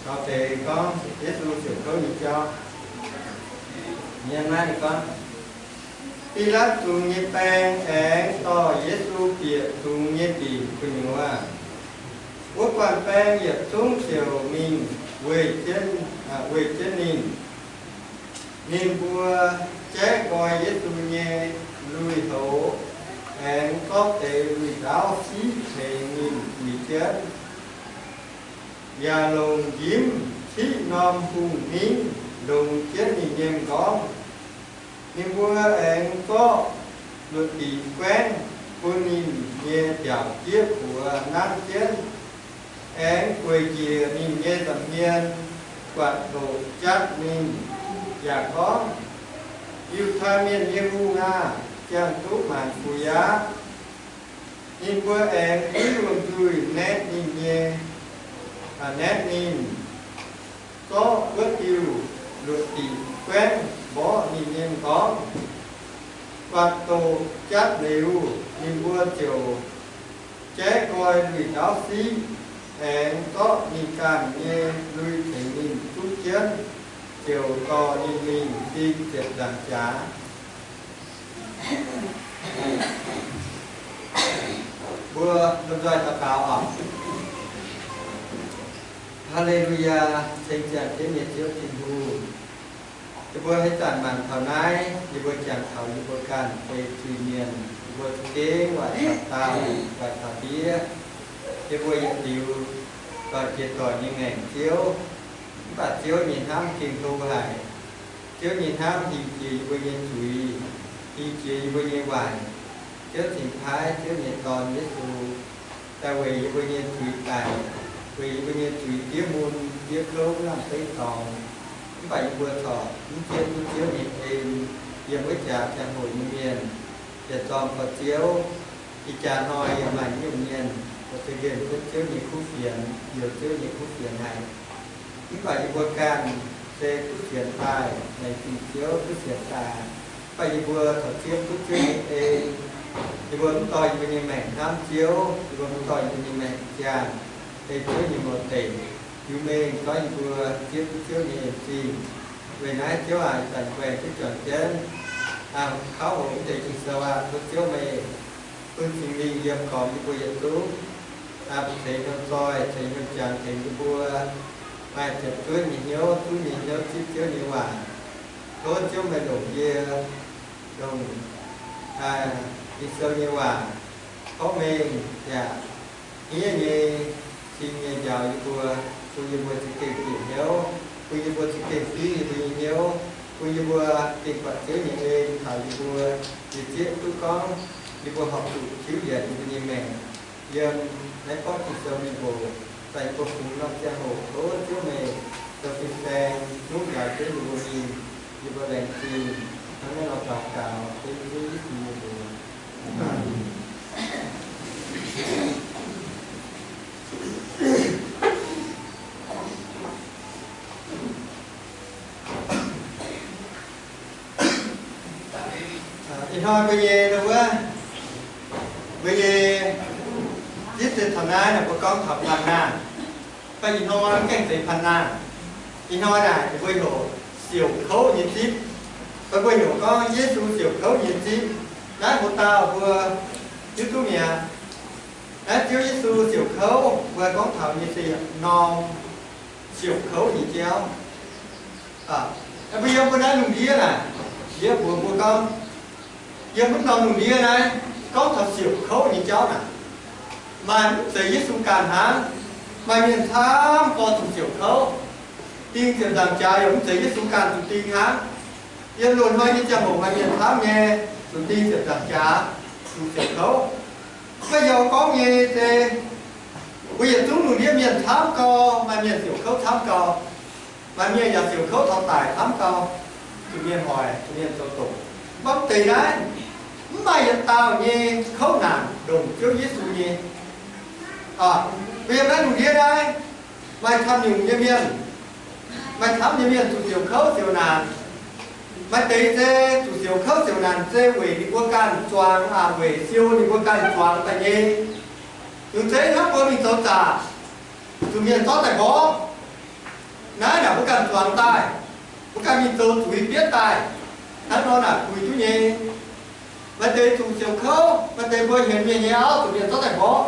Taux deix gorngv Yesu ziouc kouv nyei jauv. Mienh naaiv gorngv, Pilatv zungx nyei baeng aengx dorh Yesu bieqc zungx nyei ndingc gu'nyuoz. Wuov guanh baeng yietc zungv ziouc mingh weih jienv, weih jienv ninh. Ninh mbuo jaiv nqoi Yesu nyei lui-houx aengx zorqv deix lui-ndaauv siqv tengx ninh uix jienv, yaac longc njimv ciqv norm hungh mingv ndongx jienv ninh nyei m'nqorngv. Ninh mbuo aengx zorqv luoqc diqc guaengv bun ninh nyei mbiaauc jieqv buoz nanv jienv, aengx gueic njiec ninh nyei nza'hmien, buatc doqc jatv ninh, yaac gorngv, Yiutai Mienh nyei Hungh aah! Ziangh duqv maanc fuix aqv. Ninh mbuo aengx duqv wuom-nzuih naetv ninh nyei, naetv ninh, zorqv wuov diuh luoqc diqc guaengv mborqv ninh nyei m'nqorngv. Buatc doqc jatv liuz, ninh mbuo ziouc jaiv nqoi lui-ndaauv siqv, aengx zorqv ninh ganh nyei lui tengx ninh zuqv jienv, ziouc dorh ninh mingh ding ziepc nzaangc jaax. Mbuo lomh nzoih daux gaux oc. Haa^le^lu^yaa, ceng ziangh jienv nyei Ziouv Tin-Hungh. Yie mbuo haaix zanc mangc taux naaiv, yie mbuo jangx taux yie mbuo ganh benx zuiz-mienh, yie mbuo za'gengh waaic taux daauh, waaic taux ndiev. Yie mbuo yietc liuz doic jiex doic nyei ngaengc Ziouv. Mv baac Ziouv nyei hnamv gengh hlo haic. Ziouv nyei hnamv hingh jiex yie mbuo nyei zuiz, hingh jiex yie mbuo nyei waaic. Ziouv cingx paaiv Ziouv nyei Dorn, Yesu, daaih weic yie mbuo nyei zuiz daic, weic yie mbuo nyei zuiz diev mun, diev kouv, lamh beiv dorngx. Mv baac yie mbuo corc mv zieqv duqv Ziouv nyei en, yiem wuov jaax ziangh hoc nyei mienh, yietc zorng gorx Ziouv. Ih jaax hnoi yaac maaih nyungc mienh, za'gengh duqv Ziouv nyei kuv fienx, youz Ziouv nyei kuv fienx haic. Mv baac yie mbuo ganh se duqv fienx daaih, laengz zingh Ziouv duqv fienx daaih. Mv baac yie mbuo corc zieqv duqv Ziouv nyei en. Yie mbuo mv dorh yie mbuo nyei maengc hnamv Ziouv, yie mbuo mv dorh yie mbuo nyei maengc ziangh ei Ziouv nyei mouz deic, hiuv mengh gorngv yie mbuo zieqv duqv Ziouv nyei en zingh. Weic naaiv Ziouv aac, zanc guaengh duqv juangc jienv, kauv hoc mv deix Ging-Sou aac, tov Ziouv meih bun Singx Lingh yiem gormx yie mbuo yietc zungv, ceix hnyouv zoih, ceix hnyouv jangx tengx yie mbuo maaih ziepc zuoqv nyei hnyouv, zuqv nyei hnyouv zipv Ziouv nyei waac. Tov Ziouv meih longc yie, longc Ging-Sou nyei waac kovv mengh yaac hniev nyei cing nyei njaaux yie mbuo, bun yie mbuo za'gengh bieqc hnyouv, bun yie mbuo za'gengh fingx yie mbuo nyei hnyouv, bun yie mbuo gengh buatc Ziouv nyei en taux yie mbuo, yie zieqv duqv gorngv yie mbuo horpc zuqc tiuv yienc yie mbuo nyei maengc yiem naaiv borqv Ging-Sou mingh oc. Daaih yie mbuo fungx norm ziangh hoc tov Ziouv meih zoux fin-saeng nuqv njaaux jienv yie mbuo mingh. Yie mbuo laengz zingh hnangv naaiv nor daux gaux, dengv Ziouv Yesu nyei mbuox. Ih hnoi mbuo nyei wuov, mbuo nyei zipv se taux naaiv nor mbuo gorngv taux Panh Naanh. Fai ih hnoi mv gaengh zeiz Panh Naanh. Ih hnoi naaic mbuo heuc siouc kouv nyei zipv. Fai mbuo heuc gorngv Yesu siouc kouv nyei zipv. Naaiv mbuo dauh mbuo hiuv duqv mi'aqv. Naaiv Ziouv Yesu siouc kouv mbuo gorngv taux nyei se norm siouc kouv nyei jauv. Mbuo yiem mbuo naaiv lungh ndiev naaic, yie mbuox mbuo gorngv, yiem wuov norm lungh ndiev naaiv, gorngv taux siouc kouv nyei jauv naaic, maaih mv zeiz Yesu ganh hnangv. Maaih mienh camv gorx zuqc siouc kouv, ding ziepc nzaangc jaax yaac mv zeiz Yesu ganh zuqc ding hnangv. Yiem loz-hnoi nyei ziangh hoc maaih mienh camv nyei zuqc ding ziepc nzaangc jaax, zuqc siouc kouv. Mv baac yie gorngv nyei se, mbuo yietc zungv lungh ndiev mienh camv gau, maaih mienh siouc kouv camv gau. Maaih mienh yaac siouc kouv taux daic camv gau, zuqc mienh hoic, zuqc mienh zoux doqc. Mv baac mv deix naaiv, mv maaih yietc dauh nyei kouv naanc ndongc Ziouv Yesu nyei. Mbuo yiem naaiv lungh ndiev naaiv, maaih camv nyungc nyei mienh, maaih camv nyei mienh zuqc siouc kouv siouc naanc. Maaih deix se zuqc siouc kouv siouc naanc se weic ninh mbuo ganh zuangx, weic siou ninh mbuo ganh zuangx daaih nyei. Zuqc zeiv hnangv mbuo mingh zoux zaqc, zuqc mienh zorqv daaih mborqv. Naaiv naaic mbuo ganh zuangx daaih, mbuo ganh mingh zoux zuiz bietv daaih, hnangv nor naaic puix duqv nyei. Maaih deix zuqc siouc kouv, maaih deix mbuo hienx mienh nyei auv zuqc mienh zorqv daaih mborqv.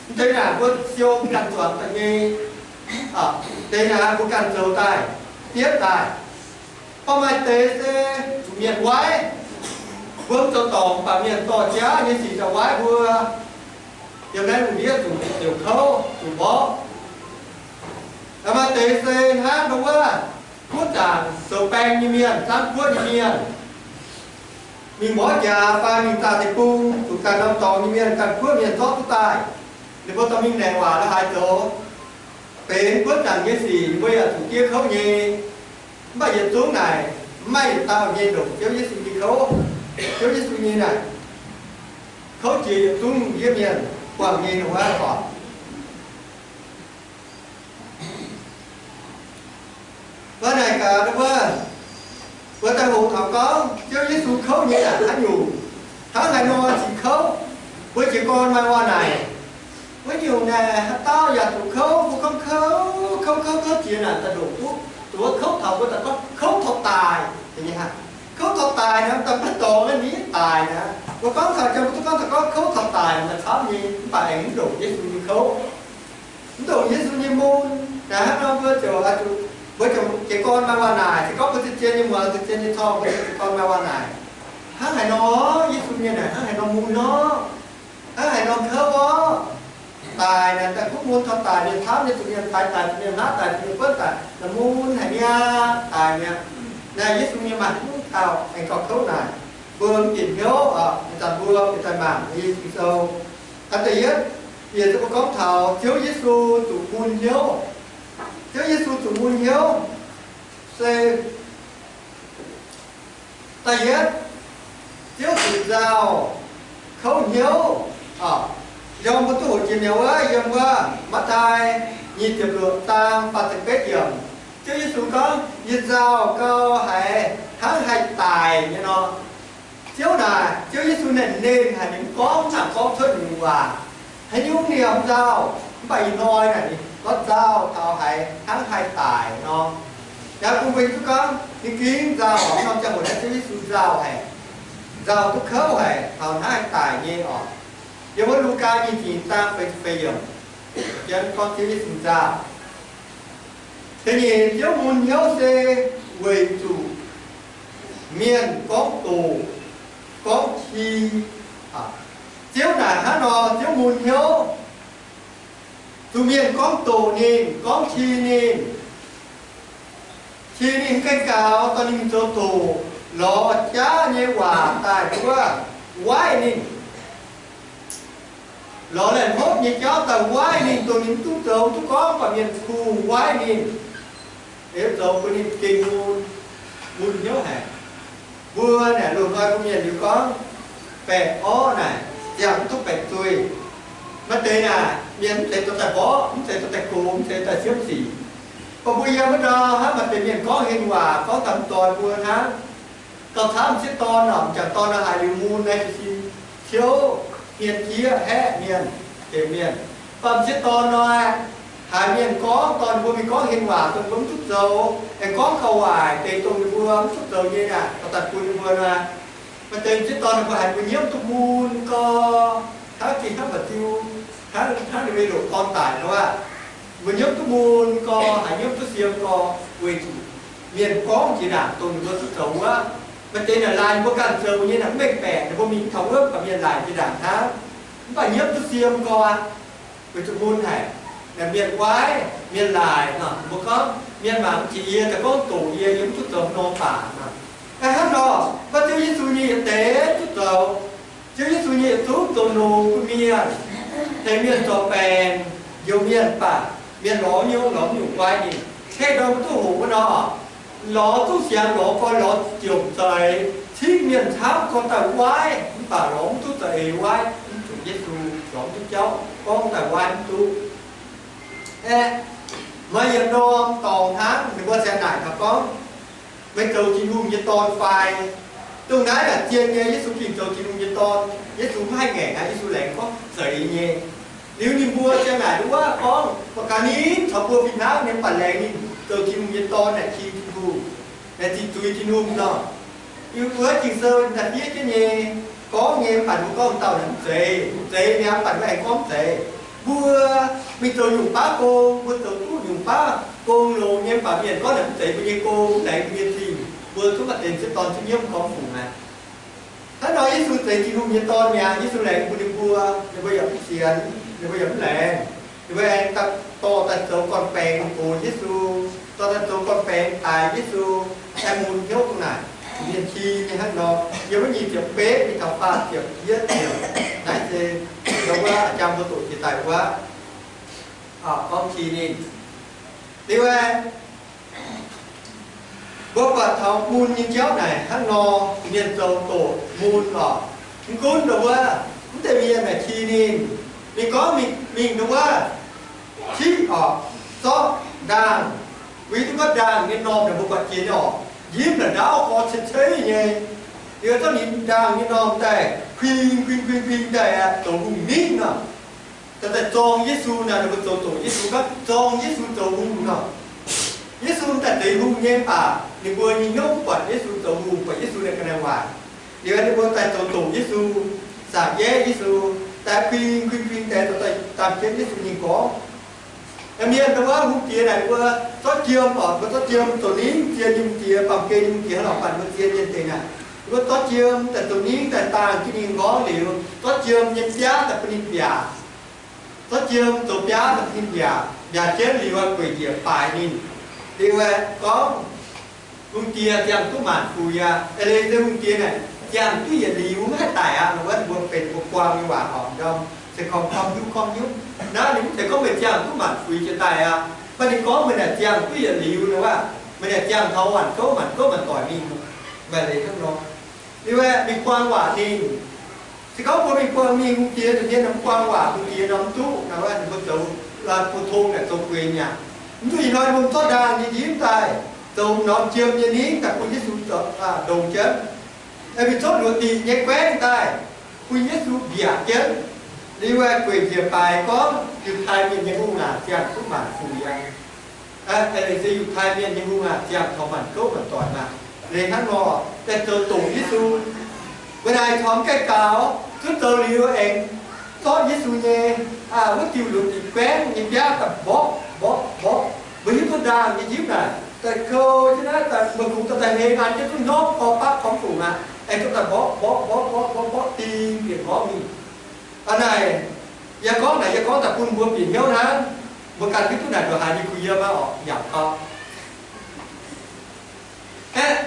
Mv deix naaic mbuo siou ganh zuangx daaih nyei. Deix naaic mbuo ganh zoux daaih, bietv daaih. Gorngv maaih deix se zuqc mienh waaiv, mbuo mv zoux dorngc, mv baac mienh dorh jaav nyei sic daaih waaiv mbuo, yiem naaiv lungh ndiev zuqc siouc kouv, zuqc mborqv. Maaih deix se hnangv nduov wuov, kuotv zaangc zoux baeng nyei mienh, zaangv kuotv nyei mienh, mingh mborqv jaax fai mingh zaah deic-bung, zuqc ganh norm dorngx nyei mienh, ganh kuotv mienh zorqv duqv daaih. Ninh mbuo dorh mingh naeqc waac la'haaix zoux, benx kuotv zaangc nyei sic, ninh mbuo yaac zuqc diev kouv nyei. Mv baac yietc zungv naaic mv maaih yietc dauh nyei ndongc Ziouv Yesu nyei kouv. Ziouv Yesu nyei naaic kouv jiex yietc zungv lungh ndiev mienh buangh nyei nor wuov oc. Mbuo naaic gaax wuov, mbuo daaih hoqc taux gorngv Ziouv Yesu kouv nyei naaic haaix nyungc, hnangv haaix nor cingx kouv. Mbuo jiez gorn maaih waac naaic, wuov nyungc naaic haaix dauh yaac zuqc kouv, mbuo gorngv kouv, kouv, kouv, kouv jiex naaic daaih ndongc duqv, zuqc wuov kouv taux mbuo daaih gorngv kouv taux daic nyei hnangv. Kouv taux daic naaic daaih maiv dorngx naaiv ninh daic naaic. Mbuo gorngv taux jangx mbuo duqv gorngv taux gorngv kouv taux daic naaic camv nyei, mv baac aengx mv ndongc Yesu nyei kouv. Mv ndongc Yesu nyei mun. Naaic hnangv nor mbuo ziouc oix zuqc, mbuo ziouc jiez gorn maaih waac naaic. Se gorngv mbuo zien-zien nyei muoz, zien-zien nyei corng, mbuo ziouc jiez gorn maaih waac naaic, hnangv haaix nor Yesu nyei naaic hnangv haaix nor mun nor, hnangv haaix nor kouv orv. Daic naaic daaih kuv mun taux daic, mienh camv nyei zuqc mienh faix daic, zuqc mienh hngaqv daic, zuqc mienh buonv daic, naaic mun haic niaa, daic mi'aqv. Naaiv Yesu nyei maaih hnyouv taux aengx gauh kouv naaic. Mbuo mv bieqc hnyouv oc, ih zanc mbuo bieqc daaih mangc Ging-Sou. Da'yietv, bieqc se mbuo gorngv taux Ziouv Yesu zuqc mun hnyouv. Ziouv Yesu zuqc mun hnyouv se da'yietv, Ziouv zuqc nzauh kouv hnyouv. Njormh mbuo duqv hoqc jiex mi'aqv wuov, yiem wuov Matv^taai nyic ziepc luoqc zaang faah ziepc betv yiemc, Ziouv Yesu gorngv, yie nzauh gau haiz hnangv haih daic nyei nor. Ziouv naaic, Ziouv Yesu naaic ninh haic, ninh mv gorngv, mv nangc gorngv cuotv ninh nyei waac. Haaix nyungc ninh yaac mv nzauh, mv baac ih hnoi naaic ninh gorngv nzauh taux haiz hnangv haih daic nor. Yaac bun mbuo hiuv duqv gorngv ninh gengh nzauh oc. Norm ziangh hoc naaiv Ziouv Yesu nzauh haic, nzauh duqv kouv haic taux hnangv haih daic nyei oc. Yiem wuov Lugaa nyic ziepc zaang feix ziepc feix yiemc, jienv gorngv Ziouv Yesu nzauh. Da'nyeic, Ziouv mun hnyouv se weic zuqc mienh gorngv doqc, gorngv qi. Ziouv naaic hnangv nor, Ziouv mun hnyouv zuqc mienh gorngv doqc ninh, gorngv qi ninh. Qi ninh mv gaengh gaux, dorh ninh mingh zoux doqc, lorz jaav nyei waac daaih wuov, waaiv ninh. Lorz laih hlopv nyei jauv daaih waaiv ninh, dongh ninh mv duqv zoux, mv duqv gorngv, baac mienh kungx waaiv ninh. Eix zoux bun ninh gengh mun, mun hnyouv haic. Mbuo naaic loz-hnoi mbuo mienh liuz gorngv, baeqc orv naaic ziangh mv duqv baeqc zueih. Maaih deix naaic mienh mv zeiz dorh daaih mborqv, mv zeiz dorh daaih gox, mv zeiz daaih siemv sic. Baac mbuo yiem wuov ndau hnangv, maaih deix mienh gorngv hên waac gorngv daaih mv doix mbuo hnangv. Gauh camv m'sieqv dorn nor, m'jangc dorn nor haiz liuz mun naaiv jiez sin ciouv, hmien jieqv, haeqv mienh, hemx mienh. Mv baac m'sieqv dorn nor, haiz mienh gorngv, dorh ninh mbuo mingh gorngv hên waac dongh ninh mbuo mv duqv zoux, aengx gorngv gauh waaic deix dongh ninh mbuo mv duqv zoux nyei naaic, dorh daaih bun ninh mbuo nor, maaih deix m'sieqv dorn ninh mbuo haiz mbuo nyiemv duqv mun gorx, hnangv gengh hnangv mba'diu, hnangv, hnangv ninh mbuo loc dorn daic nor aqv. Mbuo nyiemv duqv mun gorx, haiz nyiemv duqv siem gorx, weic zuqc mienh gorngv jiex ndaangc dongh ninh mbuo duqv zoux wuov. Maaih deix naaic laaix ninh mbuo ganh zoux nyei naaic mv mengh baeqc, ninh mbuo mingh taux wuov baac mienh laaic jiex ndaangc hnangv. Mv baac nyiemv duqv siem gorx aqv, weic zuqc mun haic, naaic mienh guaiv, mienh laaic nor. Mbuo gorngv mienh mangc mv jiex yie, daaih gorngv doqc yie, yie mv duqv zoux norm baac nor. Hnangv nor, gorngv Ziouv Yesu nyei yietc deix duqv zoux. Ziouv Yesu nyei yietc zungv zoux longx bun mienh, tengx mienh zorc baengc, njoux mienh baac mienh lorz nyungc, lorz nyungc guaiv ninh. Heh nor mbuo duqv hoqc wuov nor, lorz duqv siangx, lorz gorx, lorz jomc za'eix, cingv mienh camv gorx daaih waaiv, mv baac lorz mv duqv za'eix waaiv, mv zuqc Yesu, lorz mv duqv jauv, gorngv daaih waaiv mv duqv. Aeqv, maaih yietc norm dorngx hnangv, ninh mbuo se naaic taux gorngv, meih zoux Tin-Hungh nyei Dorn fai? Dongh naaiv naaic zien nyei, Yesu gengh zoux Tin-Hungh nyei Dorn. Yesu mv haih ngaengc aqv, Yesu laengz gorngv zeiz nyei. Liuz ninh mbuo ziang naaic wuov gorngv, mangc gaax ninh caux mbuo fih hnangv nyei, mv baac laengz ninh zoux Tin-Hungh nyei Dorn naaic, Tin-Hungh, laengz zingh zuiz Tin-Hungh nor. Yiem wuov Ging-Sou da'fiev jienv nyei, gorngv nyei, mv baac mbuo gorngv dauh naaic mv zeiz, mv zeiz mi'aqv, mv baac mbuo aengx gorngv mv zeiz. Mbuo mingh zoux nyungc baav gong, mbuo zoux duqv nyungc baav gong longx nyei, mv baac mienh gorngv naaic mv zeiz mbuo nyei gong, laengz mbuo nyei zingh, mbuo zungv maaih deix m'sieqv dorn zungv nyiemv gorngv fungc aqv. Hnangv nor Yesu zeiz Tin-Hungh nyei Dorn mi'aqv. Yesu laengz bun ninh mbuo, ninh mbuo yaac mv sienx, ninh mbuo yaac mv laengz. Ninh mbuo aengx dorh daaih zoux gorn-baengx gox Yesu, dorh daaih zoux gorn-baengx daaix Yesu, aengx mun hnyouv dongh naaic. Mienh ki nyei hnangv nor, yiem wuov nyic ziepc betv mingh taux faah ziepc yietv ziepc, naaiv se ndau wuov a'jang mbuo doqc jiex daaih wuov, gorngv ki ninh. Liuz aeqv, mbuo buatc taux mun nyei jauv naaic hnangv nor, mienh zoux doqc mun oc. Mv gunv ndau wuov, mv deix mienh naaic ki ninh, ninh gorngv mingh, mingh ndau wuov, qiv oc, zorqv ndaangh, weic zuqc gorngv ndaangh nyei normh naaic mbuo buatc jiex nyei oc, njimv naaic ndaauv gorx ceix ceix nyei. Liuz zorqv ninh ndaangh nyei normh daaih kuing kuing kuing kuing daaih aqv, zoux hungh ningv nor. Daaih, daaih zorng Yesu naaic, ninh mbuo zoux doqc Yesu, gorngv zorng Yesu zoux hungh nor. Yesu daaih deix hungh nyei mv baac ninh mbuo nyei hnyouv mv buatc Yesu zoux hungh, buatc Yesu naaic ga'naaiv waaic. Liuz ninh mbuo daaih zoux doqc Yesu, zaangc jaiv Yesu, daaih kuing kuing kuing daaih, daaih dangh jienv Yesu nyei gorngv. Mienh ndau wuov hungh diex naaic, ninh mbuo zorqv jiem oc, mbuo zorqv jiem zoux ningv zien nyei hungh diex, baamh gen nyei hungh diex hnangv nor, mv baac ninh mbuo zien nyei deix naaic, ninh mbuo zorqv jiem daaih zoux ningv daaih dangh jienv ninh gorngv liuz, zorqv jiem nyei biaav daaih bun ninh mbiaac. Zorqv jiem zoux biaav daaih bun ninh mbiaac, mbiaac jienv liuz gueic njiec baaix ninh. Liuz aeqv, gorngv hungh diex ziangh duqv maanc fuix aqv. Eix leiz se hungh diex naaic ziangh duqv yietc liuz mv haih daic aqv. Nor wuov ninh mbuo benx mbuo buang nyei waac oc, ndorm se korv-korv hiuv korv hiuv. Naaiv ninh mv zeiz gorngv meih ziangh duqv maanc fuix jiex daaih aqv. Mv baac ninh gorngv meih naaic ziangh duqv yietc liuz nor wuov, meih naaic ziangh taux maanc gouv maanc gouv maanc doic mingh, maaih leiz hnangv nor. Liuz aeqv, mingh buang waac ninh. Se gorngv mbuo mingh buang mingh hungh diex, mienh mv buang waac hungh diex nor mv duqv. Naaiv wuov ninh mbuo zoux, bu tong naaic zoux gueix nyanc. Mv duqv ih hnoi mbuo zorqv ndaangh nyei njimv daaih, zoux norm jiem nyei ningv daaih bun Yesu ndongc jienv. Mingh zorqv luoqc diqc nyei guaengv daaih bun Yesu mbiaac jienv. Liuz aeqv, gueic njiec baaix gorngv Yiutai Mienh nyei hungh aac, ziangh duqv maanc fuix aqv. Eix leiz se Yiutai Mienh nyei hungh aac, ziangh taux maanc gouv maanc doic maah. Leiz hnangv nor, daaih zoux doqc Yesu. Mbuo naaic corc mv gaengh gaux, zungv zoux liuz aengx zorqv Yesu nyei wuov diuh luoqc diqc guaengv nyei biaav daaih mborqv mborqv mborqv. Mbuo hiuv duqv ndaangh nyei njimv naaic daaih kou jienv naaiv daaih, mbuo kungx dorh daaih hei an jienv duqv hnyouv gorx baqv gorngv fungc aqv. Aengx duqv daaih mborqv mborqv mborqv mborqv mborqv ding bieqc ngorv mingh. Aa naaic, yie gorngv naaic, yie gorngv daaih bun mbuo bieqc hnyouv hnangv. Mbuo ganh hiuv duqv naaic ndongc haaix nyei, kuh yie maiv oc, yaac gau. Aeqv,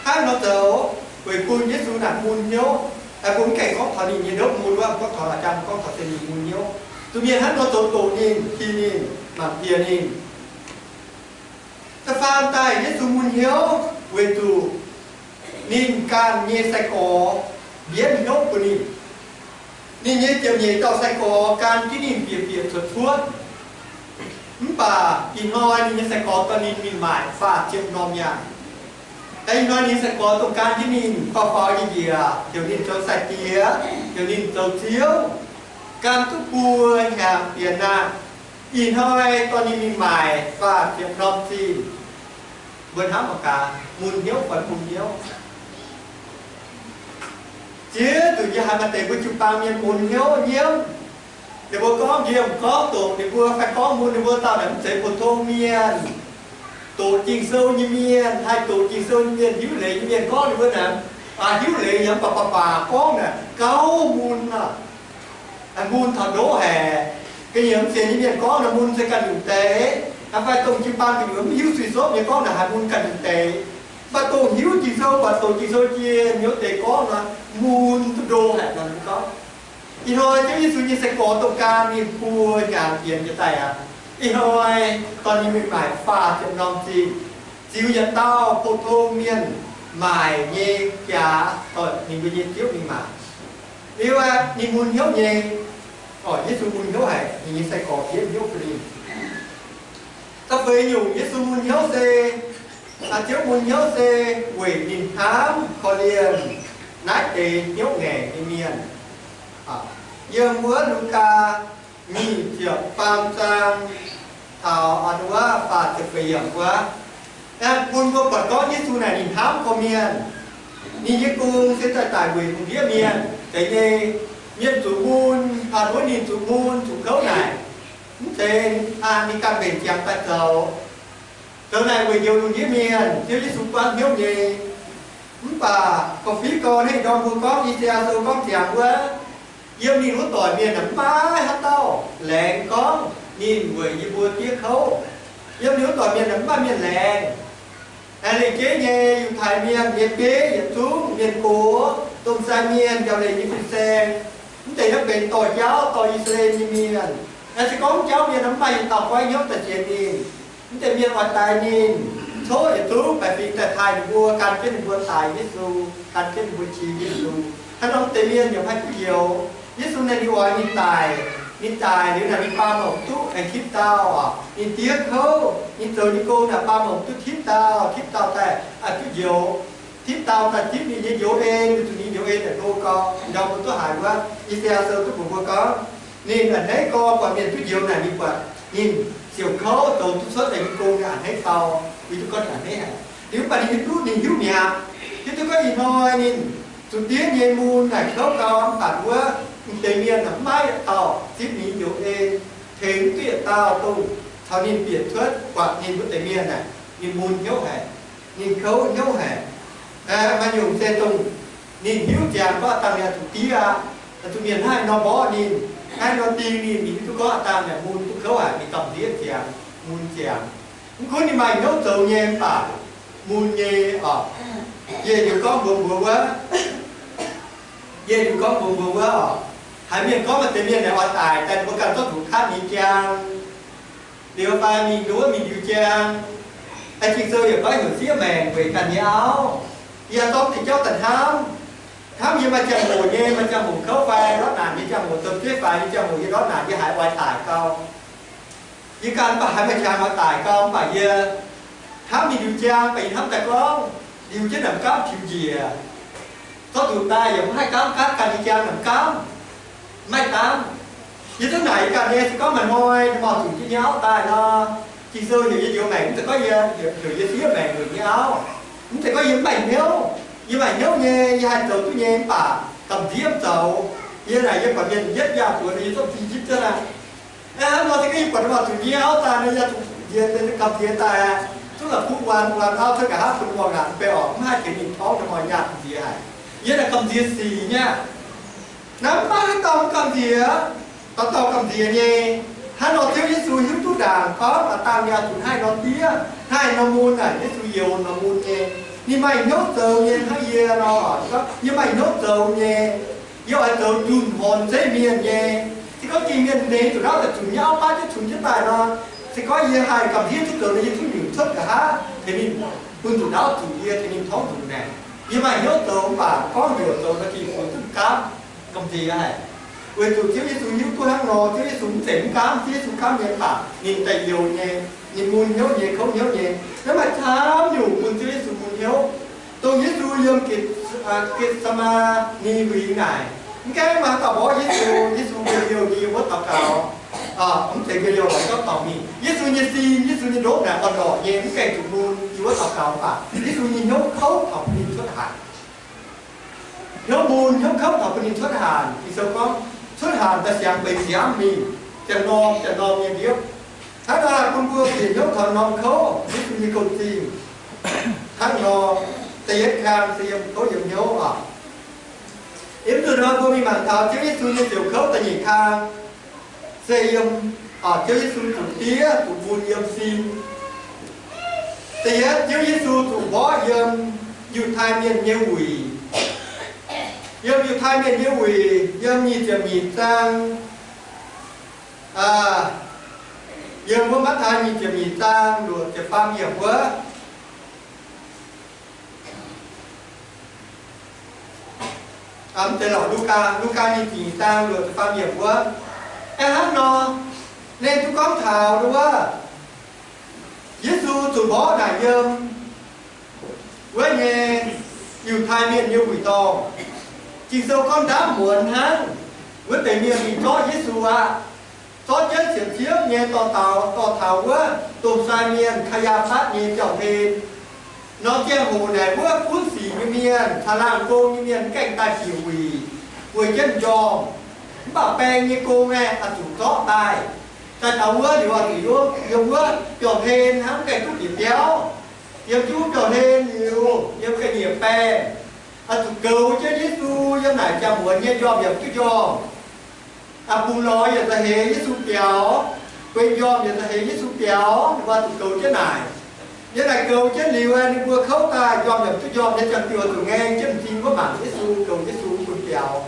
hnangv nor zoux, weic bun Yesu naaic mun hnyouv. Mbuo mv gaengh gorngv taux ninh nyei ndopv mun wuov, gorngv taux a'jang, gorngv taux se ninh mun hnyouv. Zuqc mienh hnangv nor zoux doqc ninh, ki ninh, mangc piex ninh. Da'faam daaih Yesu mun hnyouv weic zuqc ninh ganh nyei sai-gorx mbienv hnyouv bun ninh. Ninh nyei ziepc nyeic dauh sai-gorx gan jienv ninh bieqc bieqc cuotv cuotv. Mv baac ih hnoi ninh nyei sai-gorx dorh ninh mingh maaic faah ziepc norm nyaanh. Ih hnoi ninh nyei sai-gorx dongh gan jienv ninh faaux faaux nyei njiec, heuc ninh zoux sai-diex, heuc ninh zoux ziouv, gan duqv buo hnyangx bienx aqv. Ih hnoi dorh ninh mingh maaic faah ziepc norm zinh. Mbuo hnamv mangc gaax, mun hnyouv fai mun hnyouv? Ziex zuqc yie haiz maaih deix mbuo jiu-baang mienh mun hnyouv nyiemv. Ninh mbuo gorngv njiemv gorngv doqc ninh mbuo fai gorngv mun ninh mbuo dauh naaic mv zeiz pou-tong mienh. Doqc Ging-Sou nyei mienh, haih doqc Ging-Sou nyei mienh, hiuv leiz nyei mienh gorngv ninh mbuo naaic, hiuv leiz yaac mv baac baac baac gorngv naaic gauh mun aqv. Mun taux ndoqv haic. Ga'nyiec mv sienx nyei mienh gorngv naaic mun se ganh nyungc deix. Fai dongh jiu-baang gu'nyuoz mv hiuv sueih sopv nyei gorngv naaic haiz mun ganh nyungc deix. Mv baac dongh hiuv Ging-Sou, buatc doqc Ging-Sou jiex nyei deix gorngv nor, mun duqv ndo haic nor gorngv. Ih hnoi Ziouv Yesu nyei sai-gorx dongh gan ninh buo hnyangx bienx jiez daaih aqv. Ih hnoi dorh ninh mingh maaic faah ziepc norm zinh, ziux yietc dauh pou-tong mienh maaic nyei jaax dorh ninh mbuo nyei Ziouv mingh maaic. Liuz aeqv, ninh mun hnyouv nyei. Orqc, Yesu mun hnyouv haic ninh nyei sai-gorx bienv hnyouv bun ninh. Da'feix nyungc Yesu mun hnyouv se, Ziouv mun hnyouv se weic ninh hnamv korv-lienh naaiv deix hnyouv ngaengc nyei mienh. Yiem wuov Lugaa nyic ziepc faam zaang taux a'nda wuov faah ziepc feix yiemc wuov, aengx bun mbuo buatc gorngv Yesu naaic ninh hnamv gorqv-mienh. Ninh nyei gong se daaih daic weic lungh ndiev mienh. Zeiz nyei, mienh zuqc mun, a'nda wuov ninh zuqc mun zuqc kouv naaic, mv zeiz ninh ganh mbenc ziangx daaih zoux. Zoux naaic weic njoux lungh ndiev mienh, Ziouv Yesu buangv hnyouv nyei. Mv baac gorqv-fiqv gorn naaiv ndorm mbuo gorngv I^saa^laa^en Sou gorngv ziangx wuov, yiem ninh wuov doic mienh naaic mv maaih haaix dauh laengz gorngv ninh weic yie mbuo diev kouv. Yiem ninh wuov doic mienh naaic mv maaih mienh laengz. Aengx lengc jeiv nyei, Yiutai Mienh nyei bieiv yietc zungv, mienh gox, domh sai mienh, njaaux leiz nyei fin-saeng, mv deix naaiv benx dorh jauv dorh I^saa^laa^en nyei mienh. Aengx se gorngv jauv mienh mv maaih yietc dauh goiv hnyouv daaih sienx ninh. Mv deix mienh oix daix ninh, coqv yietc zungv baeqc fingx daaih taaih ninh mbuo, gan jienv ninh mbuo daix Yesu, gan jienv ninh mbuo qiex Yesu. Hnangv nor mv deix mienh yaac mv haih duqv njoux. Yesu naaic ninh oix ninh daic, ninh daic liuz naaic ninh baamh mouc duqv aengx tipv dauh, ninh diev kouv, ninh zoux nyei gong naaic baamh mouc duqv tipv dauh, tipv dauh daaih duqv njoux, tipv dauh daaih zipv ninh nyei njoux en, weic zuqc ninh njoux en naaic hlo gau. Ndau mbuo duqv haiz wuov, I^saa^laa^en Sou duqv mbuox mbuo gorngv, ninh a'hneiv gau, buatc mienh duqv njoux naaic, ninh buatc ninh siouc kouv zoux duqv cuotv daaih nyei gong, ninh a'hneiv gau, hiuv duqv gorngv ninh a'hneiv haic. Liuz mv baac ninh hiuv duqv, ninh hiuv mi'aqv, hiuv duqv gorngv ih hnoi ninh zuqc diev nyei mun naaic kouv gau, mv baac wuov mv deix mienh mv maaih yietc dauh zipv ninh njoux en, tengx duqv yietc dauh dongh caux ninh bieqc cuotv buatc ninh wuov deix mienh naaic, ninh mun hnyouv haic, ninh kouv hnyouv haic. Maaih nyungc se dongh ninh hiuv ziangx gorngv aa dangh ninh oix zuqc diev aqv, oix zuqc mienh hnangv haaix nor mborqv ninh, hnangv haaix nor ding ninh, ninh hiuv duqv gorngv aa dangh naaic mun duqv kouv haic, ninh gamh nziev ziangx, mun ziangx. Mv gunv ninh maaih hnyouv zoux nyei mv baac mun nyei oc. Yie liuz gorngv mbuox mbuo wuov, yie liuz gorngv mbuox mbuo wuov oc, haiz mienh gorngv maaih deix mienh naaic oix daic daaih, ninh mbuo ganh zorqv nduqc katv ninh jaang liuz fai mingh nduov mingh ndiux jaang. Aengx Ging-Sou yaac gorngv heuc siev maengc weic ganh nyei auv. Yie zorqv diuh jauv daaih hnamv, hnamv yie maaih ziangh hoc nyei, maaih ziangh hoc kouv fai ndortv naanc nyei ziangh hoc, zoux deix faix nyei ziangh hoc yie ndortv naanc, yie haiz oix daic gau. Yie ganh mv baac haiz maaih qangx oix daic gau, mv baac yie hnamv mingh ndiux jaang, baac yie hnamv daaih gorngv ndiux jienv naaic mv gaamv tiux njiec, zorqv nduqc daaih yaac mv haih gaamv, gaamv ganh nyei jaang naaic mv gaamv, mv maaih gaamv. Yie duqv naaic yie ganh nyei, se gorngv maaih hnoi maaih zuqc jienv nyei auv daaih nor, Ging-Sou heuc yie njoux maengc, mv zeiz gorngv yie, heuc yie siev maengc weic nyei auv. Mv zeiz gorngv yie mv maaih hnyouv. Yie maaih hnyouv nyei, yie haih zoux duqv nyei, mv baac gamh nziev mv zoux. Yie naaic yie buatc mienh yietv yangh buoz nor, yie zungv zinh nzipv jienv aqv. Hnangv nor se gorngv yie buatc maaih zuqc nyei auv daaih nor, yie zuqc nziex, gamh nziex daaih, zungv la'kuqv wuonx, wuonx auv cuotv nqa'haav bun muangx naanc mv bei oc, mv haih tengx ninh torngv nor, nyaah gamh nziex haic. Yie naaic gamh nziex sic nyei aqv. Naaiv mv maaih haaix dauh mv gamh nziex, dauh dauh gamh nziex nyei. Hnangv nor Ziouv Yesu hiuv duqv ndaangc gorngv aa dangh ninh oix zuqc hnangv haaix nor diev, hnangv haaix nor mun naaic, Yesu youx nor mun nyei. Ninh maaih hnyouv zoux nyei hnangv yie nor, yie maaih hnyouv zoux nyei. Yie oix zoux ndunh horn zeiv mienh nyei. Se gorngv ging mienh neix zuqc naaiv daaih zunc nyei auv baav jienv cunx jienv daaih nor, se gorngv yie haih gamh nziev duqv zoux nor, yie zungv nyunc cuotv nqa'haav tengx ninh bun zuqc ndaauv zuqc yie, tengx ninh torngv nduqc naaic. Yie maaih hnyouv zoux mv baac gorngv heuc zoux nor, ging-sou zungv gaamv, gamh nziex haic. Weic zuqc Ziouv Yesu hiuv duqv hnangv nor, Ziouv Yesu mv zeiz mv gaamv, Ziouv Yesu gaamv nyei mv baac ninh daaih youx nyei, ninh mun hnyouv nyei, kouv hnyouv nyei. Naaiv maaih camv nyungc bun Ziouv Yesu mun hnyouv. Dongh Yesu yiem Get, Getc^se^maa^ni Huingx naaic, mv gaengh maaih dauh mborqv Yesu. Yesu mbuo liouh nyei wuov daux gaux, mv zeiz mbuo liouh lorz gorngv dorngc mingh. Yesu nyei sin, Yesu nyei ndopv naaic orn-lorqc nyei, mv gaengh zuqc mun yiem wuov daux gaux mv baac Yesu nyei hnyouv kouv taux bun ninh cuotv hanc. Hnyouv mun, hnyouv kouv taux bun ninh cuotv hanc. Ging-sou gorngv, cuotv hanc daaih siangx benx nziaamv mingh, ziangh norm ziangh norm nyei ndiopv. Hnangv naaic bun mbuo bieqc hnyouv taux norm kouv, Yesu nyei gong-zingh. Hnangv nor, da'yietv kang se yiem kouv yiem hnyouv oc. Yiem zuqc nor mbuo mingh mangc taux Ziouv Yesu nyei ziouc kouv da'nyeic kang se yiem, Ziouv Yesu zuqc diev zuqc mun yiem sin. Da'yietv, Ziouv Yesu zuqc mborqv yiem Yiutai Mienh nyei wuic. Yiem Yiutai Mienh nyei wuic, yiem nyic ziepc nyeic zaang, yiem wuov Matv^tai nyic ziepc nyeic zaang luoqc ziepc faam yiemc wuov. Mv zeiz lorqc, Lugaa, Lugaa nyic ziepc nyeic zaang luoqc ziepc faam yiemc wuov. Aengx hnangv nor, ninh duqv gorngv taux wuov, Yesu zuqc mborqv naaic yiem wuov nyei Yiutai Mienh nyei wuic dorngh. Ging-Sou gorngv ndaamv muonz hnangv, wuov deix mienh mingh zorqv Yesu aqv. Zorqv jienv siepv-ziepv nyei dorh taux, dorh taux wuov domh sai mienh Kaa^yaa^fatv nyei biauv-hlen. Norm ziangh hoc naaic wuov gunv sic nyei mienh caux laangh gong nyei mienh mv gaengh daaih bieqc wuic, bueix jienv m'njormh. Mv baac baeng nyei gong aeqv, oix zuqc zorqv daaih. Daaih taux wuov liuz oix zuqc yiem wuov biauv-hlen hnangv, mv gaengh duqv bieqc biauv. Yiem jienv wuov biauv-hlen liuz, yiem ga'nyiec baengh, oix zuqc goux jienv Yesu yiem naaic ziangh muonz nyei njormh yaac mv duqv njormh. Bungx lorz yaac za'heix Yesu biaux, bueix njormh yaac za'heix Yesu biaux, ninh mbuo zuqc goux jienv naaic. Yiem naaic goux jienv liuz, ninh mbuo kouv daaih, njormh yaac mv duqv njormh nyei ziangh diuh, zuqc ngaeng jienv m'zing wuov mangc Yesu, goux Yesu bun biaux.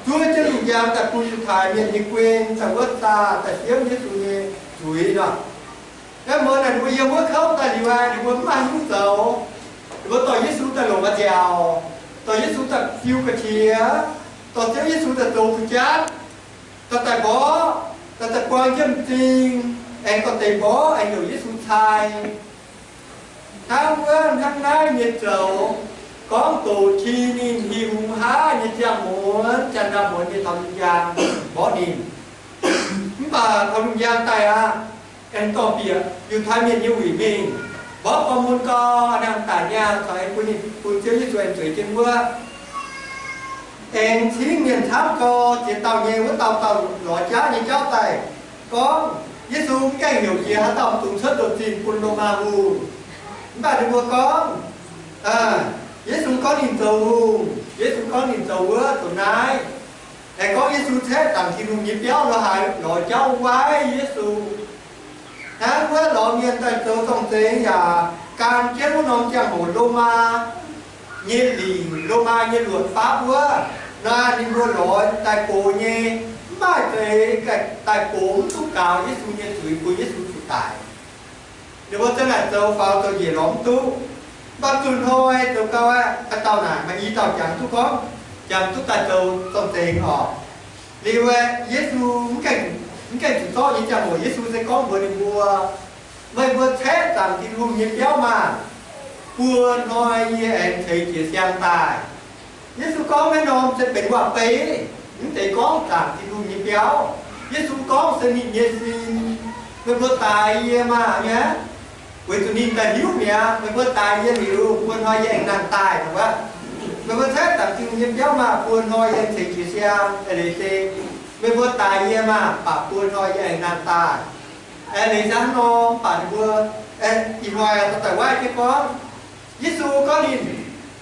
Zuov jienv lungh njang daaih bun Yiutai Mienh nyei guei daaih wuov zaah daaih siemv Yesu nyei zuiz nor. Naaiv muonz naaic ninh mbuo yiem wuov kouv daaih liuz, ninh mbuo mv maaih hnyouv zoux. Ninh mbuo dorh Yesu daaih longc ga'nziaauc, dorh Yesu daaih fiu ga'qiex, dorh Ziouv Yesu daaih zoux fu'jatv, dorh daaih mborqv, dorh daaih buang jienv m'zing, aengx dorh deix mborqv aengx heuc Yesu cai. Hnangv wuov hnangv naaiv nyei zoux, gorngv doqc qi ninh, hih hungx haav nyei ziangh muonz, janx-ndau-muonz nyei taux lungh njang mborqv ninh. Mv baac taux lungh njang daaih aqv, aengx dorh bieqc Yiutai Mienh nyei wuic mingh, mborqv gorn mun gau, a'nangc daic nyaah caux aengx bun ninh, bun Ziouv Yesu aengx zueiz jienv wuov. Aengx cingv mienh camv gau, ziex dauh nyei wuov dauh dauh lorz jaav nyei jauv daaih gorngv, Yesu mv gaengh heuc jiex haaix dauh dungx cuotv ndoh zinh bun Lomaa hungh. Mv baac ninh mbuo gorngv, Yesu gorngv ninh zoux hungh. Yesu gorngv ninh zoux wuov zoux naaiv. Aengx gorngv Yesu caeqv zaangc Tin-Hungh nyei biauv lo haaix lorz jauv waaiv Yesu. Hnangv wuov lorz mienh daaih zoux zorng-zengx yaac gan jienv wuov norm ziangh hoc Lomaa nyei lingc, Lomaa nyei luoqc faapv wuov, naaiv ninh mbuo lorz daaih gox nyei, mv maaih zeix daaih gox mv duqv gaux Yesu nyei zuiz bun Yesu zuqc daic. Ninh mbuo za'naaic zoux faaux zoux njiec lorz mv duqv. Mv baac zuqc hnoi zoux gau aqv, haaix dauh naaic maaih i dauh jangx duqv gorngv, jangx duqv daaih zoux zorng-zengx oc. Liuz aeqv, Yesu mv gaengh, mv gaengh zuqc zorqv nyei ziangh hoc Yesu se gorngv mbuox ninh mbuo, meih mbuo caeqv zaangc Tin-Hungh nyei biauv maah! Buo hnoi yie aengx ceix jiez siang daaih. Yesu gorngv naaiv norm se benx waac-beiv, mv zeiz gorngv zaangc Tin-Hungh nyei biauv. Yesu gorngv se ninh nyei sin, meih mbuo daix yie maah! Nyei, weic zuqc ninh daaih hiuv mi'aqv, meih mbuo daix yie liuz, buo hnoi yie aengx nangh daaih. Meih mbuo caeqv zaangc Tin-Hungh nyei biauv maah! Buo hnoi yie aengx ceix jiez siang. Aengx leiz se, meih mbuo daix yie maah! Baac buo hnoi yie aengx nangh daaih. Aengx leiz se hnangv nor, mv baac ninh mbuo, ih hnoi daaih waaiv jienv gorngv, Yesu gorngv ninh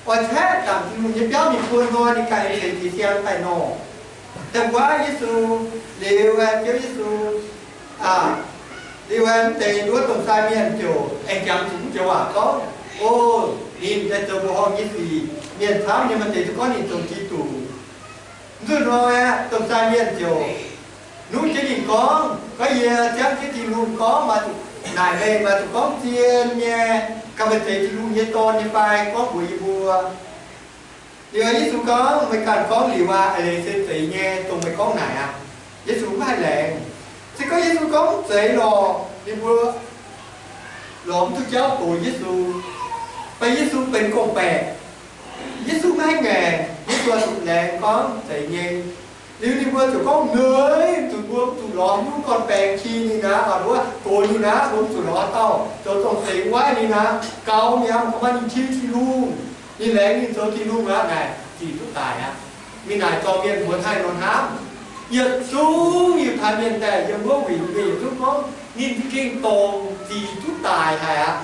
oix caeqv zaangc Tin-Hungh nyei biauv mingh buo hnoi ninh ganh ceix jiez siang daaih nor. Da'wuov Yesu, liuz, Ziouv Yesu, liuz mv deix wuov domh sai mienh ziouc aengx jangx zuqc mv joux waac gorngv, O, ninh daaih zoux mbuoqc horngh nyei sic, mienh camv nyei maaih deix duqv gorngv ninh zoux Giduc. Nzunc hnoi aeqv, domh sai mienh ziouc nuqv jienv ninh gorngv, Gorngv yie ziangv jienv Tin-Hungh gorngv, maaih zuqc naaic meih, maaih zuqc gorngv zien nyei, ganh meih zeiz Tin-Hungh nyei Dorn nyei fai? Gorngv mbuox yie mbuo. Liuz Yesu gorngv, Meih ganh gorngv liuz aqv. Eix leiz se zeiz nyei, dongh meih gorngv naaic aqv. Yesu mv haih laengz. Se gorngv Yesu gorngv mv zeiz lorqc, ninh mbuo lorz mv duqv jauv gox Yesu. Mv baac Yesu benx gorngv-baeqc. Yesu maiv haih ngaengc, Yesu zuqc laengz gorngv zeiz nyei. Liuz ninh mbuo ziouc gorngv, Meih zuqc, mbuo zuqc lorz haaix nyungc gorn-baengx qi ninh aqv, mbuo gox ninh aqv, mbuo zuqc lorz haaix dauh zoux zorng-zengx waaiv ninh aqv. Gaux mi'aqv, mv baac ninh qi Tin-Hungh, ninh laengz ninh zoux Tin-Hungh aqv. Naaic zic duqv daic aqv. Mingh naaic zorng mienh mbuox taaih nor hnamv, yietc zungv Yiutai Mienh daaih yiem wuov wuic mienh yietc zungv gorngv ninh za'gengh dongh zic duqv daic haic aqv.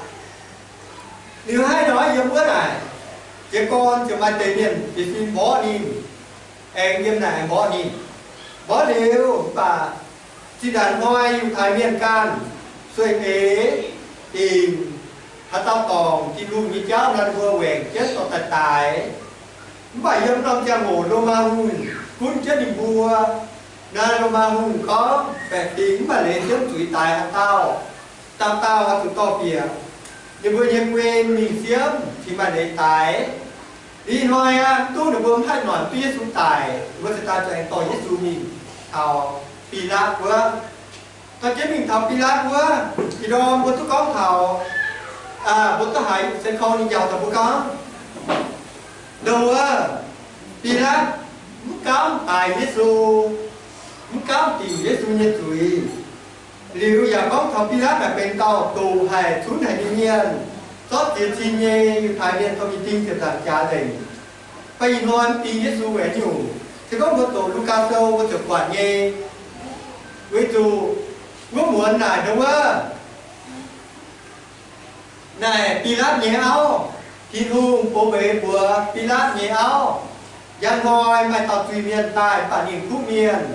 Liuz hnangv nor yiem wuov naaic, jiez gorn ziouc maaih deix mienh jiez sin mborqv ninh, aengx yiem naaic mborqv ninh. Mborqv liuz mv baac zinh ndaangc hnoi Yiutai Mienh ganh sueih eix dingc haaix dauh dorngc Tin-Hungh nyei jauv nor, ninh mbuo waengc jienv dorh daaih daix. Mv baac yiem norm ziangh hoc Lomaa Hungh gunv jienv ninh mbuo. Naaiv Lomaa Hungh gorngv baeqc fingx mv baac leiz siemv zuiz daix haaix dauh, dauh dauh oix zuqc dorh bieqc ninh mbuo nyei guei mingh siemv cingx maaih leiz daix. Ih hnoi aqv, mv duqv, ninh mbuo mv haih noic duqv Yesu daic, ninh mbuo cingx daaih zuqc aengx dorh Yesu mingh taux Bilaatv wuov. Dorh jienv mingh taux Bilaatv wuov, ih ndorm mbuo duqv gorngv taux, mbuo duqv haiz se kong ninh njaaux taux mbuo gorngv, ndoh wuov, Bilaatv mv gaamv daic Yesu, mv gaamv dingc Yesu nyei zuiz. Liuz yaac gorngv taux Bilaatv naaic benx dauh doqc haic, cunv haic nyei mienh, zorqv ziex cin nyei Yiutai mienh dorh mingh ding ziepc nzaangc jaax nzengc. Mv baac ih hnoi mv ding Yesu aeqv, nyungc se gorngv mbuo doqc Lugaa Sou mbuo ziouc buatc nyei. Weic zuqc wuov muonz naaic ndongc wuov, naaic Bilaatv nyei auv, Tin-Hungh bun mbuox Bilaatv nyei auv, njang hnoi maaih dauh zuiz-mienh daaih, mv baac ninh kuv mienh.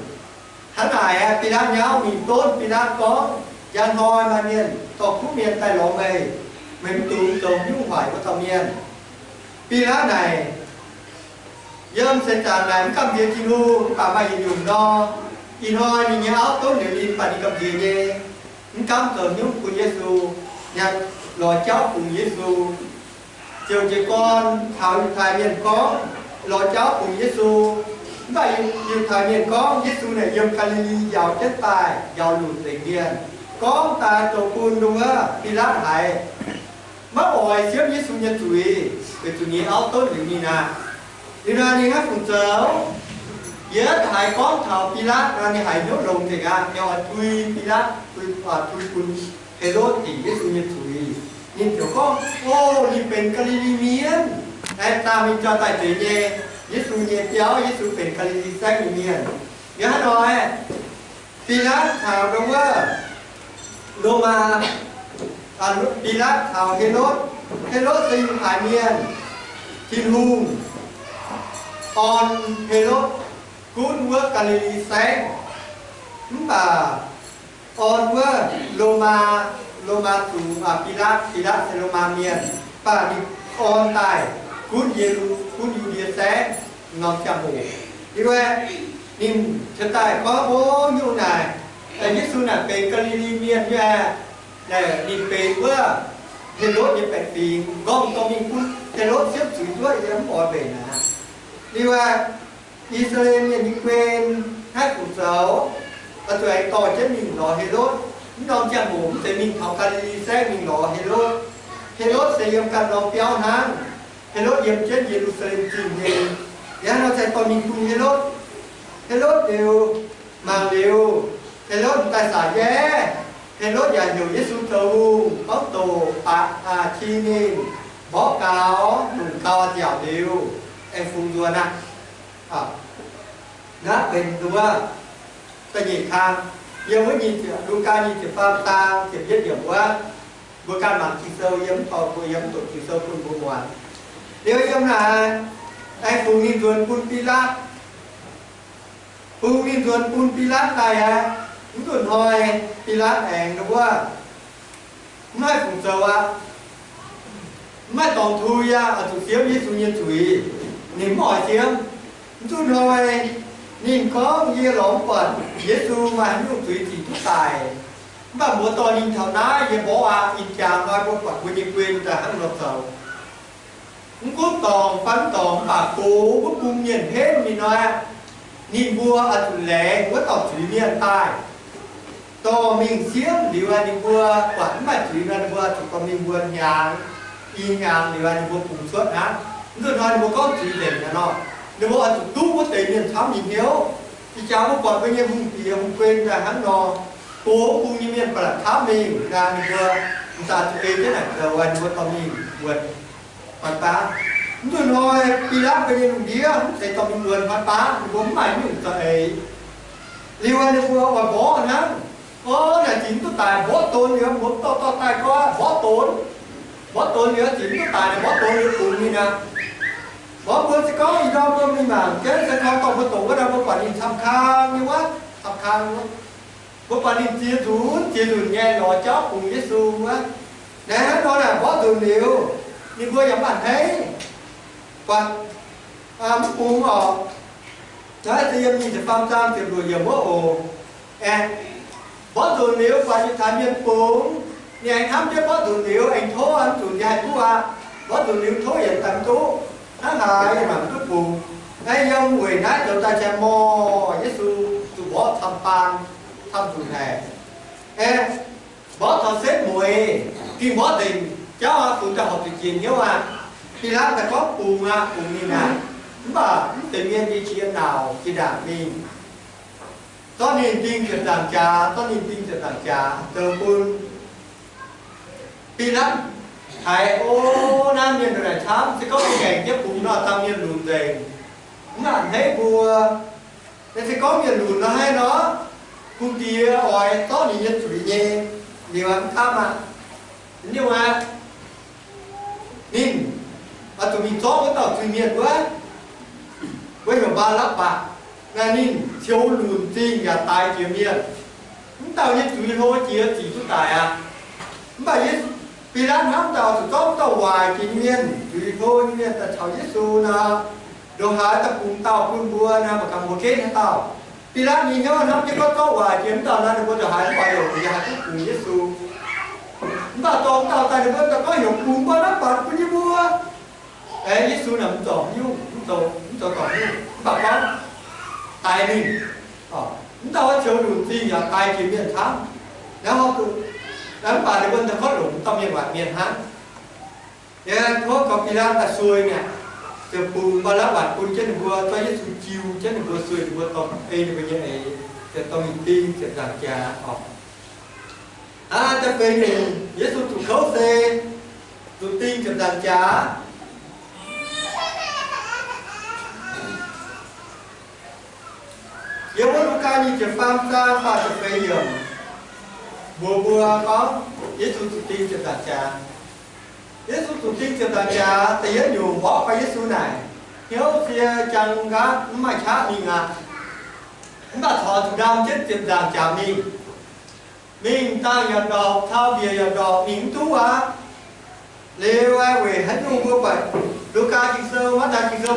Hnangv naaic aeqv, Bilaatv nyei auv mingh donv Bilaatv gorngv, njang hnoi maaih mienh dorh kuv mienh daaih lorz meih. Meih mv dungx zoux hnyouv hoic wuov dauh mienh. Bilaatv naaic yiem seix zaangc naaic mv gamh nziex Tin-Hungh, mv baac maaih yietc nyungc nor, ih hnoi ninh nyei auv donv liuz ninh, mv baac ninh gamh nziex nyei, mv gaamv zoux hnyouv bun Yesu, nyanc lorz jauv bungx Yesu. Ziouc jiez gorn taux Yiutai mienh gorngv, lorz jauv bungx Yesu. Mv baac Yiutai mienh gorngv Yesu naaic yiem Gaa^li^li njaaux jienv daaih, njaaux lunc nzengc mienh. Gorngv daaih zoux bun ndongc wuov Bilaatv haiz maiv oix siemv Yesu nyei zuiz, weic zuqc ninh auv donv liuz ninh aqv. Liuz nor ninh haih fungc zoux? Yie haiz gorngv taux Bilaatv nor, ninh haiz hnyouv longx nzengc aqv. Ninh oix tui Bilaatv, tui, tui bun Helotv dingc Yesu nyei zuiz. Ninh ziouc gorngv, O, ninh benx Gaa^li^li Mienh. Aengx zaah mingh jauv daaih zeiz nyei, Yesu nyei biauv, Yesu benx Gaa^li^li Saengv nyei mienh. Yiem haaix nor aeqv, Bilaatv caux ndongc wuov Lomaa, Bilaatv caux Helotv. Helotv se Yiutai mienh. Tin-Hungh orn Helotv gunv wuov Gaa^li^li Saengv, mv baac orn wuov Lomaa, Lomaa zuqc Bilaatv. Bilaatv se Lomaa mienh, mv baac ninh orn daaih gunv Ye, gunv Yu^ndie Saengv norm ziangh hoc. Liuz aeqv, ninh cingx daaih gorngv, O, nyungc naaic, Yesu naaic benx Gaa^li^li Mienh nyei aqv. Ninh benx wuov Helotv nyei baeqc fingx, nqorngv dorh mingh bun Helotv siepv zuiz nduov yiem mv oix mbenc aqv. Liuz aeqv, I^saa^laa^en Mienh nyei quen haih fungc zoux, oix zuqc aengx dorh jienv mingh lorz Helotv. Mv norm ziangh hoc mv zeiz mingh taux Gaa^li^li Saengv mingh lorz Helotv. Helotv se yiem ganh norm biauv hnangv. Helotv yiem jienv Ye^lu^saa^lem Zingh nyei. Yie hnangv nor se dorh mingh bun Helotv. Helotv liuz, mangc liuz, Helotv daaih saaux-njaeh. Helotv yaac heuc Yesu zoux hungh, gorngv doqc baac, aa, qi ninh, mborqv gaux, longc gaux nziaauc liuz, aengx fungx nzuonx aqv. Naaiv benx nduov da'nyeic kang, yiem wuov nyic ziepc, Lugaa nyic ziepc faam zaang ziepc yietv yiemc wuov. Mbuo ganh mangc Ging-Sou, yie mv dorh mbuo, yie mv doqc Ging-Sou bun mbuo muangx. Liuz yiem naaic, aengx fungx ninh nzuonx bun Bilaatv. Fungx ninh nzuonx bun Bilaatv daaih aqv. Mv nzunc hnoi Bilaatv aengx ndongc wuov, mv haih fungc zoux aqv. Mv maaih dorngx tui aqv, oix zuqc siemv Yesu nyei zuiz. Ninh mv oix siemv. Mv nzunc hnoi ninh gorngv, Yie lorz mv buatc Yesu maaih haaix nyungc zuiz zinc duqv daic. Mv baac mbuo dorh ninh taux naaiv yie mborqv aqv. Ih jaax hnoi mbuo buatc mbuo nyei guen daaih hnangv nor zoux. Mv gunv dorngc fai mv dorngc, mv baac gox wuov bung mienh henv ninh nor, ninh mbuo oix zuqc laengz wuov dauh zuiz-mienh daaih dorh mingh siemv. Liuz ninh mbuo buatc mv maaih zuiz nor, ninh mbuo zuqc dorh mingh mbuo hnyangx, i hnyangx liuz ninh mbuo bungx cuotv hnangv. Mv nzunc hnoi ninh mbuo gorngv zuiz nzengc aqv nor, ninh mbuo oix zuqc duqv wuov deix mienh camv nyei hnyouv. Ih jaax mbuo buatc mbuo nyei hungh diex hungh guen daaih hnangv nor, gox wuov bung nyei mienh ba'laqc camv mingh naaic, ninh mbuo m'zaqc zuqc ei jienv naaic zoux, ninh mbuo dorh mingh wuonx hnoi baav. Mv nzunc hnoi Bilaatv mbuo nyei lungh ndiev mv zeiz dorh mingh wuonx hnoi baav, ninh mbuo mv maaih nyungc za'eix. Liuz ninh mbuo oix mborqv hnangv. O, naaic zinc duqv daic mborqv donx liuz, mbuo dorh dorh daaih gorngv mborqv donx. Mborqv donx liuz zinc duqv daic, mborqv donx liuz bungx ninh aqv. Mborqv mbuo se gorngv ih ndorm mbuo mingh mangc jienv se gorngv dorh mbuo doqc wuov nor, mbuo buatc ninh camv kang nyei wuov, camv kang wuov. Mbuo buatc ninh ziex nzunc ziex nzunc nyei lorz jauv bungx Yesu wuov. Naaiv hnangv nor naaic mborqv nzunc liuz, ninh mbuo yaac mv baac hneiv, buatc mv bungx orqc. Naaiv se yiem nyic ziepc faam zaang ziepc luoqc yiemc wuov oc. Aeqv, mborqv nzunc liuz buatc Yiutai Mienh bungx, ninh aengx hnamv jienv mborqv nzunc liuz aengx tov, mv zuqc yie haih duqv aqv. Mborqv nzunc liuz tov yietc daaih mv duqv, hnangv haaix yie mangc mv duqv bungx. Naaiv yiem weic naaiv zoux daaih ziangh mor Yesu zuqc mborqv camv baan, camv nzunc haic. Aeqv, mborqv taux setv mueiz, ging mborqv nzengc jauv aqv, fungx daaih horpc zuqc jiex hnyouv aqv. Bilaatv daaih gorngv bungx aqv, bungx ninh aqv. Mv baac mv deix mienh nyei qiex naauc jiex ndaangc mingh. zorqv ninh ding ziepc nzaangc jaax, zorqv ninh ding ziepc nzaangc jaax zoux bun Bilaatv haiz, o, naaiv mienh ndongc naaic camv, se gorngv mbuo gaengh jienv bungx nor, dangh mienh lunc nzengc, mv baac a'hneiv mbuo. Se gorngv mienh lunc nor, hnangv nor, bungx diex oix zorqv ninh nyei zuiz nyei, liuz mv gaamv aqv. Ninh aqv, ninh oix zuqc mingh zorqv wuov dauh zuiz-mienh wuov, wuov heuc Mbaa^lapv^mbatc. Naaiv ninh ceux lunc zingh yaac daix jiex mienh. Mv dauh nyei zuiz hlo jiex zic duqv daic aqv. Mv baac Bilaatv hnamv daaih oix zuqc zorqv wuov dauh waaic jiex nyei mienh, zuiz hlo nyei mienh daaih caux Yesu nor, ndongc haaix daaih bungx dauh bun mbuo nor, mangc gaax mbuo ginv haaix dauh. Bilaatv nyei hnyouv hnamv jienv gorngv zorqv waaic jiex wuov dauh nor, ninh mbuo ndongc haaix mv baac yaac haih duqv bungx Yesu. Mv baac dorh wuov dauh daaih, ninh mbuo daaih gorngv heuc bungx Mbaa^lapv^mbatc bun yie mbuo. Aeqv, Yesu naaic mv zorc nyungc, mv zoux, mv zoux dorngc nyungc, mv baac gorngv daix ninh. Mv dauh wuov ceux lunc zingh yaac daix jiex mienh camv. Naaiv horpc zuqc, mv baac ninh mbuo daaih gorngv longc dauh mienh waaic mienh hnangv. Yie tov gorngv Bilaatv daaih suei mi'aqv, ziouc bungx Mbaa^lapv^mbatc bun jienv ninh mbuo, zorqv Yesu jiu jienv ninh mbuo, suei ninh mbuo, dorh ei ninh mbuo nyei eix, ziouc dorh mingh ding ziepc nzaangc jaax oc. Aav, da'feix nyungc, Yesu zuqc kouv se zuqc ding ziepc nzaangc jaax. Yiem wuov Lugaa nyei ziepc faam zaang faah ziepc feix yiemc mbuox mbuo gorngv Yesu zuqc ding ziepc nzaangc jaax. Yesu zuqc ding ziepc nzaangc jaax da'yietv nyungc mborqv fai Yesu naaic, hnyouv sie jang nqaatv mv maaih qaqv mingh aqv. Mv baac corc zuqc ndaam jienv ziepc nzaangc jaax mingh. Mingh dangh yaac ndorpc, taux mbiec yaac ndorpc, mingh mv duqv aqv. Liuz aeqv, weic haaix nyungc mbuo buatc Lugaa Ging-Sou, Matv^taai Ging-Sou